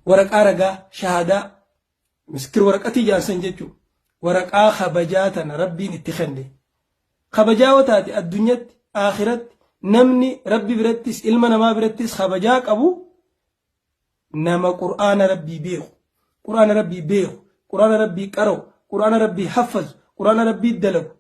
Waraqaa ragaa, shahaadaa, misikir waraqatii jaansan jechuudha. Waraqaa kabajaa tana Rabbiin itti kenne. Kabajaa yoo taate addunyatti, aakiratti, namni Rabbi birattis ilma namaa birattis kabajaa qabu nama Qur'aana Rabbii beeku, Qur'aana Rabbii beeku, Qur'aana Rabbii qara'u, Qur'aana Rabbii haffazu, Qur'aana Rabbii dalagu.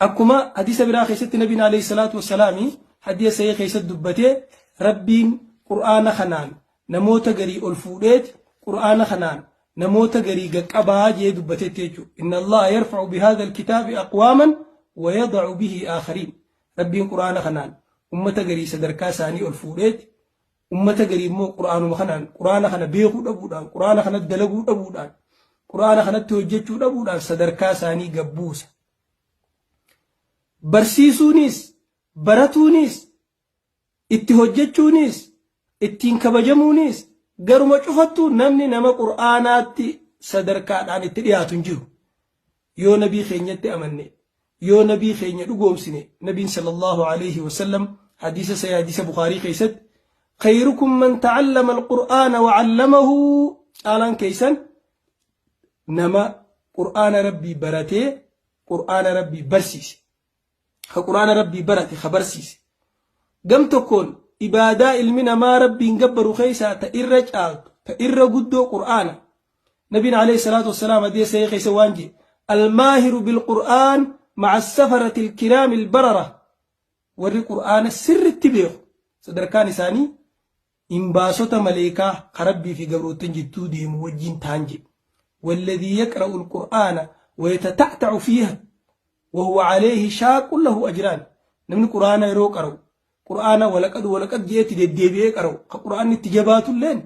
Akkuma hadiisa biraa keessatti Nabiin alayhi salaatu wassalaami hadiisa sahih keessatti dubbatee, Rabbiin Qur'aana kanaan namoota garii ol fuudheeti, Qur'aana kanaan namoota garii gaqqabaa jee dubbatetti jechuudha. Inna Allaha yarfa'u bihadha alkitaabi aqwaaman wa yada'u bihi aakhariin. Rabbiin Qur'aana kanaan ummata garii sadarkaa isaanii ol fuudheeti, ummata garii immoo Qur'aanuma kanaan, Qur'aana kana beekuu dhabuudhaan, Qur'aana kanatti dalaguu dhabuudhaan, Qur'aana kanatti hojjechuu dhabuudhaan sadarkaa isaanii gabbuusa. Barsiisuunis, baratuunis, itti hojjechuunis, ittiin kabajamuunis, garuma cufattuu namni nama Qur'aanaatti sadarkaadhaan itti dhiyaatu hin jiru. Yoo nabii keenyatti amanne, yoo nabii keenya dhugoomsine, nabiin sallallahu alayhi wasallam hadiisa sahih hadiisa Bukhaarii keessatti, khayrukum man ta'allama al-Qur'aana wa 'allamahu, caalaan keessan nama Qur'aana Rabbii baratee Qur'aana Rabbii barsiise. Ka Qur'aana Rabbii barate ka barsiise. Gam tokkoon ibaadaa ilmi namaa Rabbiin gabbaru keessaa ta irra caaltu, ta irra guddoo Qur'aana. Nabiin alayhi salaatu wassalaam hadiisa sahih keessa waan jedhe, almaahiru bilqur'aan ma'a safarati alkiraami albarara, warri Qur'aana sirritti beeku sadarkaan isaanii imbaasota maleekaa ka Rabbii fi gabroottan jidduu deemu wajjin ta'an jedhe. Walladhii yaqra'u alqur'aana wayatata'ta'u fiiha wahuwa alayhi shaaqun lahu ajraan. Namni Qur'aana yeroo qara'u Qur'aana walaqad walaqad jeetti deddeebi'ee qara'u, ka Qur'aanni itti jabaatulleen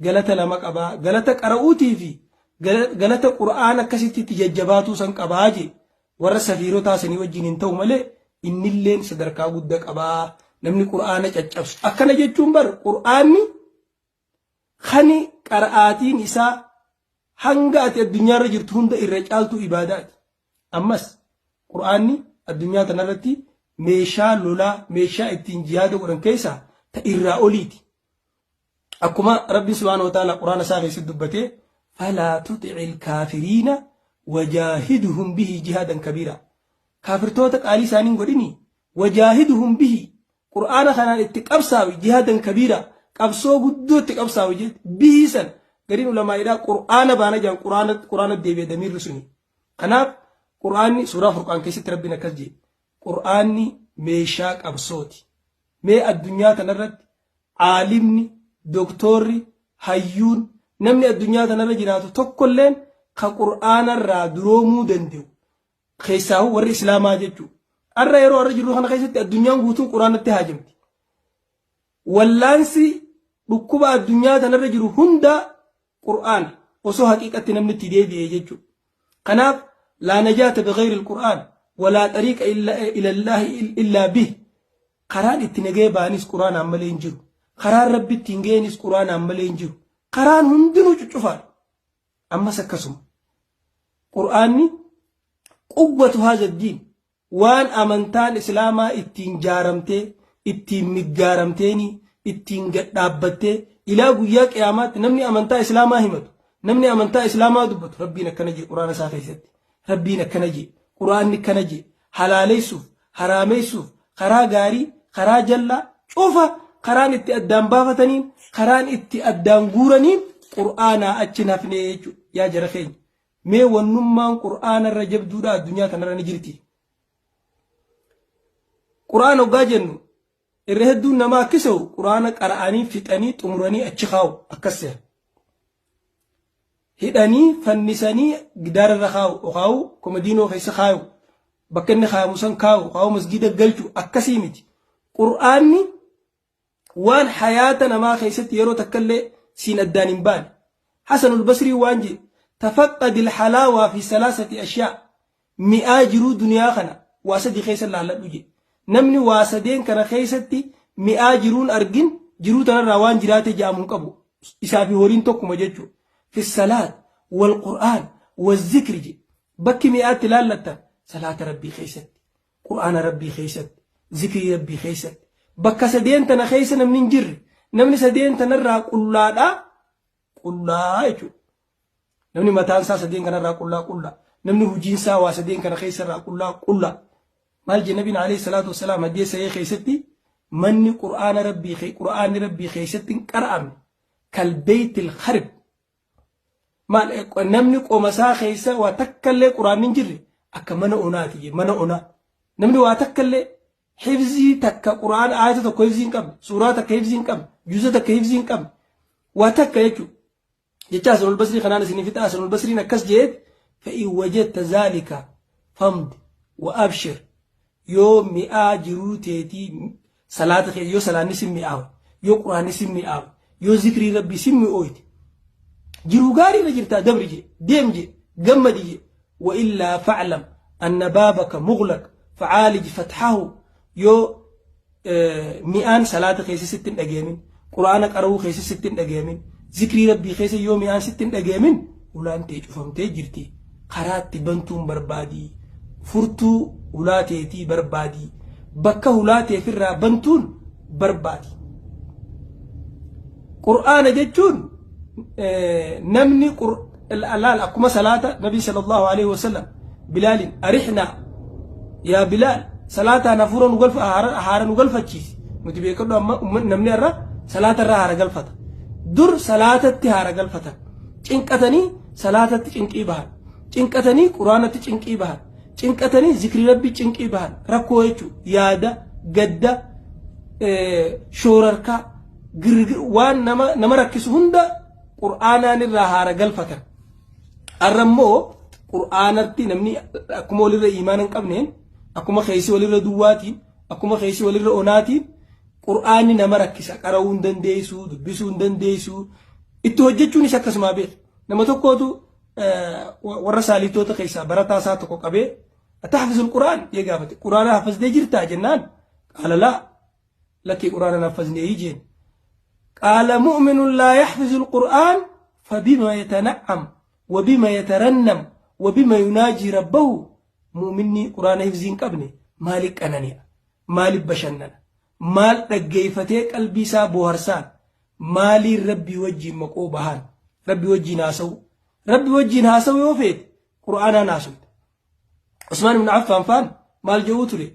galata lama qabaa, galata qara'uutii fi galata Qur'aana akkasitti itti jajjabaatuu san qabaa jee. Warra safiirotaa sanii wajjin hin ta'u malee innilleen sadarkaa gudda qabaa namni Qur'aana caccabsu. Akkana jechuun bar Qur'aanni kani qara'aatiin isaa hanga ati addunyaarra jirtu hunda irra caaltuu ibaadaati. Ammas Qur'aanni addunyaa tanarratti meeshaa lolaa, meeshaa ittiin jihaada godhan keessaa ta irraa oliiti. Akkuma Rabbi subhaanahu wa ta'ala Qur'aana isaa keessatti dubbatee, falaa tuxi'il kaafiriina wajaahiduhum bihi jihaadan kabiira. Kaafirtoota qaalii isaanii hin godhini, wajaahiduhum bihi, Qur'aana kanaan itti qabsaawi, jihaadan kabiira, qabsoo guddoo itti qabsaawi jetti. Bihii san gariin ulamaa'idhaa Qur'aana baana jaan, Qur'aana deebi'e damiirri suni. Kanaaf Qur'aanni suuraa Furqaan keessatti Rabbiin akkas jedhe, Qur'aanni meeshaa qabsooti. Mee addunyaa tanarratti aalimni, doktoorri, hayyuun, namni addunyaa tanarra jiraatu tokkolleen ka Qur'aanarraa duroomuu danda'u, keessaahuu warri Islaamaa jechuudha. Har'a yeroo har'a jirru kana keessatti addunyaan guutuun Qur'aanatti haajamti. Wallaansi dhukkuba addunyaa tanarra jiru hunda Qur'aana, osoo haqiiqatti namni itti deebi'e jechuudha. Kanaaf laa najaata bighayri al-Qur'aan walaa xariiqa ila Allaahi illaa bih. Karaan itti nagaya ba'anis Qur'aanaan malee hin jiru. Karaan Rabbi ittiin gahanis Qur'aanaan malee hin jiru. Karaan hundinuu cuccufaadha. Ammas akkasuma. Qur'aanni quwwatu haadha diin, waan amantaan Islaamaa ittiin jaaramtee, ittiin miggaaramteeni, ittiin gadhaabbattee ilaa guyyaa qiyaamaatti namni amantaa Islaamaa himatu, namni amantaa Islaamaa dubbatu, Rabbiin akkana jee Qur'aana isaa keessatti, Rabbiin akkana jee, Qur'aanni akkana jee, halaaleessuuf, haraameessuuf, karaa gaarii, karaa jallaa cufa karaan itti addaan baafataniin, karaan itti addaan guuraniin Qur'aanaa achi hin hafnee jechuudha. Yaa jara keenya, mee wannummaan Qur'aana irra jabduudha addunyaa tanarra ni jirti? Qur'aana hoggaa jennu irra hedduun namaa akkisa'u Qur'aana qara'anii fixanii xumuranii achi kaa'u, akkas seera. Hidhanii fannisanii gidaara irra kaa'u, okaa'u komodiinoo keessa kaa'u, bakka inni kaa'amu san kaa'u, kaa'u masgiida galchu, akkasii miti. Qur'aanni waan hayaata namaa keessatti yeroo takkallee siin addaan hin baane. Hasanul Basrii waan jedhe, tafaqqadil halaawaa fi salaasati ashyaa, mi'aa jiruu duniyaa kana waa sadi keessa laalladhu jedhe. Namni waa sadeen kana keessatti mi'aa jiruun argin jiruu tanarraa waan jiraate ja'amu hin qabu. Isaa fi horiin tokkuma jechuudha. Fi salaat wal Qur'aan wal zikri jedhe. Bakki mi'aatti laallattan salaata Rabbii keessatti, Qur'aana Rabbii keessatti, zikrii Rabbii keessatti. Bakka sadeen tana keessa namni hin jirre, namni sadeen tanarraa qullaadhaa. Qullaa jechuudha. Namni mataan isaa sadeen kanarraa qullaa qullaa. Namni hojiin isaa waa sadeen kana keessarraa qullaa qullaa. Maal jee Nabiin alayhi salaatu wassalaam hadiisa sahih keessatti manni Qur'aana Rabbii Qur'aanni Rabbii keessatti hin qara'amne kal beeytil kharib. Maal namni qoma isaa keessa waa takkallee Qur'aanni hin jirre akka mana onaati jee mana onaa. Namni waa takkallee hifzii takka Qur'aana aayata tokko hifzii hin qabne suuraa takka hifzii hin qabne juza takka hifzii hin qabne waa takka jechuudha. Jecha Hasanul Basrii kanaan isinii fixa. Hasanul Basriin akkas je'eet fa'in wajadta zaalika famdi wa abshir yoo mi'aa jiruu teetii salaata kee yoo salaanni sin mi'aawe yoo quraanni sin mi'aawe yoo zikrii rabbii sin mi'ooyte jiruu gaarii irra jirtaa dabri jee deem jee gammadi jee wa illaa fa'lam anna baabaka mughlaq facaalij fatxahu yoo mi'aan salaata keessa sitti hin dhagayamin, Qur'aana qara'uu keessa sitti hin dhagayamin, zikrii Rabbii keessa yoo mi'aan sitti hin dhagayamin, ulaan tee cufamtee jirti. Karaa itti bantuun barbaadi. Furtuu hulaa teetii barbaadi. Bakka hulaa teefirraa bantuun barbaadi. Qur'aana jechuun namni laal akkuma salaata Nabii sallallahu alaihi wasallam Bilaalin arixnaa yaa Bilaal salaataan hafuura nu galfa haara nu galfachiisi nuti beekadhu amma namni irra salaata irraa haara galfata dur salaatatti haara galfatan cinqatanii salaatatti cinqii bahan cinqatanii quraanatti cinqii bahan cinqatanii zikri rabbii cinqii bahan rakkoo jechuu yaada gadda shoorarkaa waan nama rakkisu hunda qur'aanaan irraa haara galfatan. Har'a immoo qur'aanatti namni akkuma walirra iimaana hin qabneen akkuma keessi walirra duwwaatiin akkuma keessi walirra onaatiin qur'aanni nama rakkisa qara'uu hin dandeessu dubbisuu hin dandeessu itti hojjechuunis akkasumaa beeka. Nama tokkootu warra saaliitoota keessaa barataa isaa tokko qabee atahfizul qur'aan jee gaafate qur'aana hafazdee jirtaa jennaan qaala laa lakkii qur'aana hin hafaznee jeen. Qaala mu'minun laa yaxfizul qur'aan fabima yatana'am wabima yatarannam wabima yunaajii rabbahu mu'minni qur'aana hifzii hin qabne maaliif qanani'a maaliif bashannana maal dhaggeeffatee qalbii isaa booharsaan maaliin rabbii wajjiin maqoo bahaan rabbii wajjiin haasa'u rabbii wajjiin haasa'u yoo feete qur'aanaan haasofte Usmaan ibn Affaan faan maal jedhuu ture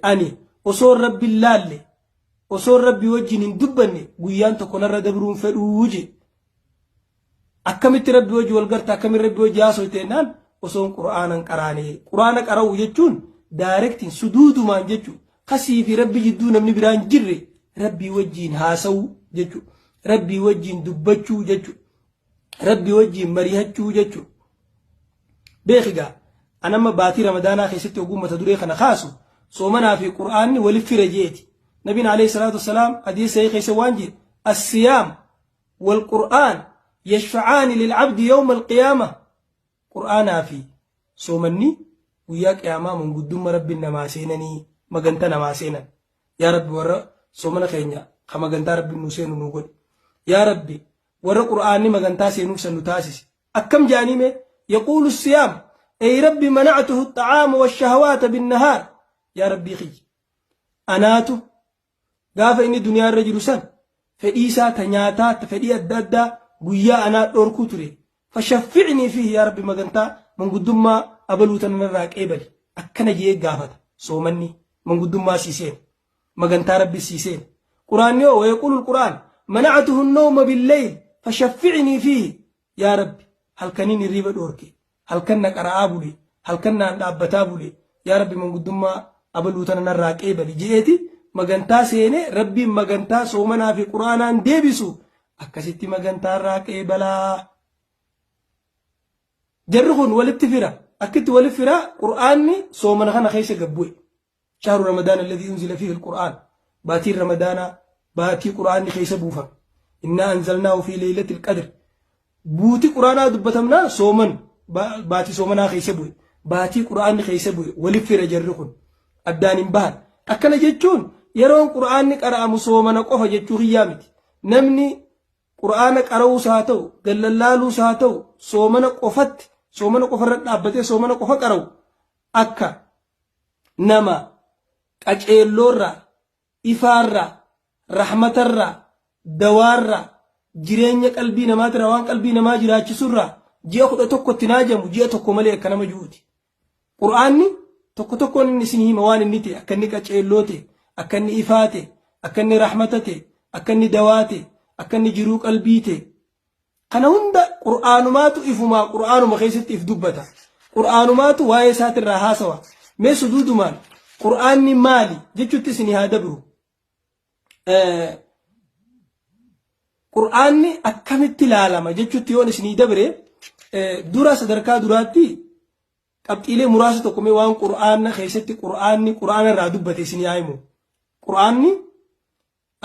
ani osoo rabbi hin laalle osoo rabbi wajjin hin dubbanne guyyaan tokko narra dabruun fedhuu je akkamitti rabbi wajji wal garta akkamitti rabbi wajji haasofte jennaan osoon qur'aana hin qaraane qur'aana qara'u jechuun daayirektiin suduudumaan jechuu kasii fi rabbi jidduu namni biraan jirre rabbii wajjiin haasa'uu jechuu rabbii wajjiin dubbachuu jechuu rabbii wajjiin marihachuu jechuu beeki gaa an amma baatii ramadaanaa keessatti oguu mata duree kana kaasu soomanaa fi qur'aanni walif fira jeeti nabiin alayhi salaatu wassalaam hadiisa sahih keessa waan jedhe assiyaam wal qur'aan yashfa'aani lil abdi yawma alqiyaama qur'aanaa fi soomanni guyyaa qiyaamaa manguddumma rabbiin namaa seenanii maganta namaa seenan yaa rabbi warra soomana keenya ka magantaa rabbiin nu seenu nu godhi yaa rabbi warra qur'aanni magantaa seenuuf san nu taasisi akkam jaanii mee yaquulu siyaam ey rabbi manactuhu axacaama washahawaata binnahaar yaa rabbii kiyya anaatu gaafa inni duniyaa irra jiru san fedhii isaa ta nyaataa ta fedhii adda addaa guyyaa anaa dhorkuu ture fashaffi'nii fiihi yaa rabbi magantaa manguddummaa abaluu tana narraa qeebali akkana jee gaafata soomanni manguddummaa sii seena magantaa rabbi sii seena quraanni hoo wayaquulu quraan manactuhu nawma billeyl fashaffi'nii fiihi yaa rabbi halkaniin hirriiba dhoorke halkan na qara'aa bule halkan naan dhaabbataa bule yaa rabbi manguddummaa abaluu tana narraa qeebali je'eeti magantaa seene rabbiin magantaa soomanaa fi quraanaan deebisu akkasitti magantaa irraa qeebalaa. Jarri kun walitti fira akkitti walitti fira qur'aanni soomana kana keessa gabbu'e. Shahru Ramadaan alladhii unzila fiihi alqur'aan baatiin Ramadaanaa baatii qur'aanni keessa buufame. Innaa anzalnaahu fi leeylatil qadr buuti qur'aanaa dubbatamnaan sooman baatii soomanaa keessa bu'e baatii qur'aanni keessa bu'e walitti fira jarri kun addaan hin bahan. Akkana jechuun yeroon qur'aanni qara'amu soomana qofa jechuu kiyyaa miti. Namni qur'aana qara'uus haa ta'u gallallaaluus haa ta'u soomana qofatti soomana qofarra dhaabbatee soomana qofa qara'u akka nama qaceelloorraa, ifaarraa, rahmatarraa, dawaarraa, jireenya qalbii namaatirraa waan qalbii namaa jiraachisurraa ji'a 11 itti naajamu ji'a tokko malee akka nama ju'uuti. Qur'aanni tokko tokkoon inni isin hima waan inni ta'e akka inni qaceelloo ta'e akka inni ifaa ta'e akka inni rahmata ta'e akka inni dawaa ta'e akka inni jiruu qalbii ta'e kana hunda qur'aanumaatu ifumaa qur'aanuma keessatti if dubbata. Qur'aanumaatu waa'ee isaatirraa haasawa. Mee suduudumaan qur'aanni maali jechuutti isin haa dabru. Qur'aanni akkamitti ilaalama jechuutti yoon isinii dabre dura sadarkaa duraatti qabxiilee muraasa tokko mee waan qur'aana keessatti qur'aanni qur'aana irraa dubbate isinii haa himu. Qur'aanni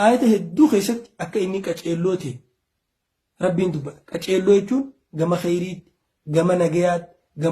aayata hedduu keessatti akka inni qaceelloo ta'e Rabbiin dubbata. Qaceelloo jechuun gama kheyriitti, gama nagayaatti,